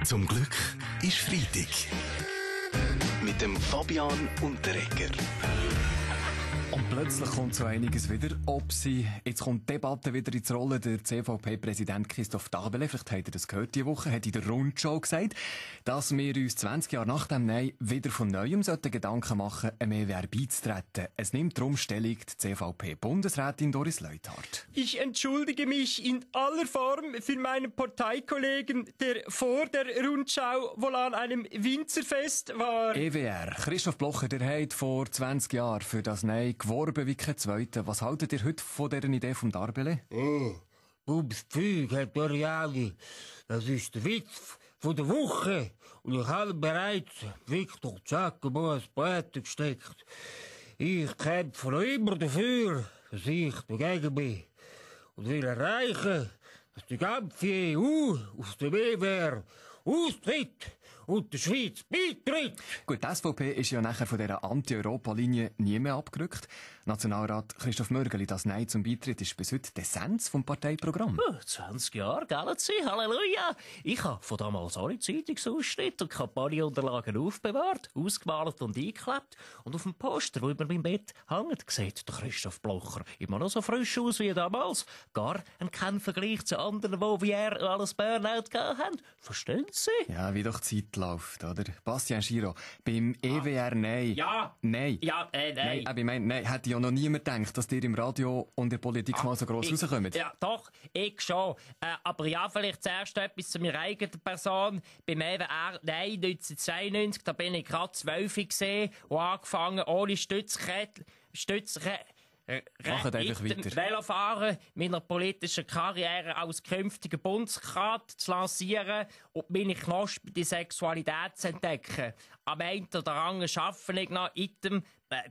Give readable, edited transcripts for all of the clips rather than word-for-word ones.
Zum Glück ist Freitag. Mit dem Fabian Unterreger. Und plötzlich kommt so einiges wieder. Jetzt kommt die Debatte wieder ins Rollen. Der CVP-Präsident Christoph Dabele, vielleicht habt ihr das gehört diese Woche, hat in der Rundschau gesagt, dass wir uns 20 Jahre nach dem Nein wieder von Neuem Gedanken machen sollten, einem EWR beizutreten. Es nimmt darum Stellung die CVP-Bundesrätin Doris Leuthard. Ich entschuldige mich in aller Form für meinen Parteikollegen, der vor der Rundschau wohl an einem Winzerfest war. EWR, Christoph Blocher, der hat vor 20 Jahren für das Nein geworben wie kein Zweiter. Was haltet ihr heute von dieser Idee vom Dabele? Bubs Pfeug, Herr Doriali. Das ist der Witz von der Woche. Und ich habe bereits Viktor Giacomo als Breite gesteckt. Ich kämpfe noch immer dafür, dass ich dagegen bin. Und will erreichen, dass die ganze EU aus dem EWR austritt und der Schweiz beitritt. Gut, die SVP ist ja nachher von dieser Anti-Europa-Linie nie mehr abgerückt. Nationalrat Christoph Mörgeli, das Nein zum Beitritt ist bis heute die Essenz vom Parteiprogramm. 20 Jahre, gell Sie? Halleluja! Ich habe von damals alle Zeitungsausschnitte und Kampagnenunterlagen aufbewahrt, ausgemalt und eingeklebt. Und auf dem Poster, wo über meinem Bett hängt, sieht der Christoph Blocher immer noch so frisch aus wie damals. Gar kein Vergleich zu anderen, die wie er alles Burnout gehabt haben. Verstehen Sie? Ja, wie doch die Zeit läuft, oder? Bastian Schiro, beim EWR Nein. Ja. Nein. Ja, nein. Aber ich meine, nein, hätte ja noch niemand gedacht, dass ihr im Radio und in der Politik mal so gross rauskommt. Ja, doch, ich schon. Aber ja, vielleicht zuerst etwas zu meiner eigenen Person. Beim EWR, nein, 1992, da bin ich gerade 12 gewesen und angefangen ohne Stützkette. Macht einfach weiter. Velofahren, meiner politischen Karriere als künftiger Bundesrat zu lancieren und meine Knospen die Sexualität zu entdecken. Am einen oder anderen arbeite ich noch Item,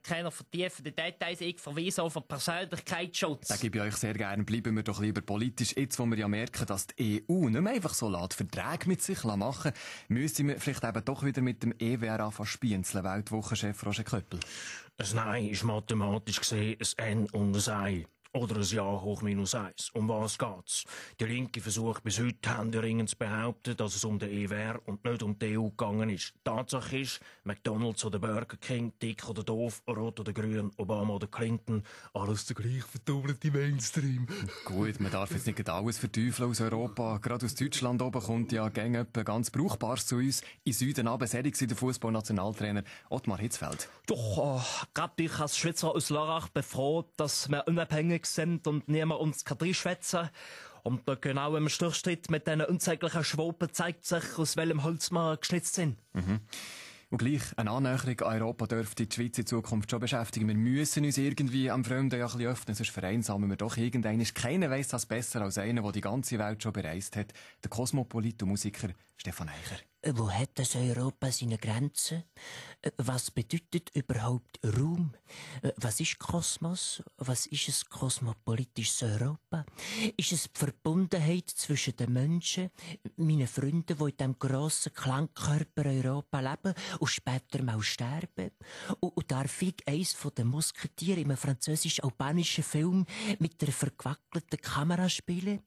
keine vertiefenden Details, ich verweise auf den Persönlichkeitsschutz. Da gebe ich euch sehr gerne. Bleiben wir doch lieber politisch. Jetzt, wo wir ja merken, dass die EU nicht mehr einfach so Verträge mit sich machen, müssen wir vielleicht eben doch wieder mit dem EWR anfangen spienzeln, Weltwochenchef Roger Köppel. Ein Nein ist mathematisch gesehen ein N und ein Ei. Oder ein Ja hoch minus 1. Um was geht's? Die Linke versucht bis heute händeringend zu behaupten, dass es um den EWR und nicht um die EU gegangen ist. Tatsache ist, McDonalds oder Burger King, dick oder doof, rot oder grün, Obama oder Clinton, alles der gleich verdoppelte Mainstream. Gut, man darf jetzt nicht alles verteufeln aus Europa. Gerade aus Deutschland oben kommt ja gäng etwas ganz Brauchbares zu uns. In Süden aber selig der Fußballnationaltrainer Ottmar Hitzfeld. Doch, gerade ich als Schweizer aus Lörrach bin froh, dass wir unabhängig sind und niemand uns kann reinschwätzen. Und genau im Stillstritt mit diesen unsäglichen Schwopen zeigt sich, aus welchem Holz wir geschnitzt sind. Und gleich, eine Annäherung an Europa dürfte die Schweiz in Zukunft schon beschäftigen. Wir müssen uns irgendwie am Fremden ja ein bisschen öffnen, sonst vereinsamen wir doch irgendeinen. Keiner weiss das besser als einer, der die ganze Welt schon bereist hat. Der Kosmopolit und Musiker Stefan Eicher. Wo hat das Europa seine Grenzen? Was bedeutet überhaupt Raum? Was ist Kosmos? Was ist ein kosmopolitisches Europa? Ist es die Verbundenheit zwischen den Menschen, meinen Freunden, die in diesem grossen Klangkörper Europa leben und später mal sterben? Und darf ich eins von den Musketieren in einem französisch-albanischen Film mit einer verquackelten Kamera spielen?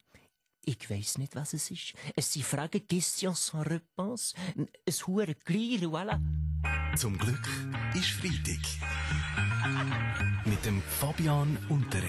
Ich weiss nicht, was es ist. Es sind Fragen, Questions sans réponse. Es hure gleich, voilà. Zum Glück ist Freitag. Mit dem Fabian Unterreger.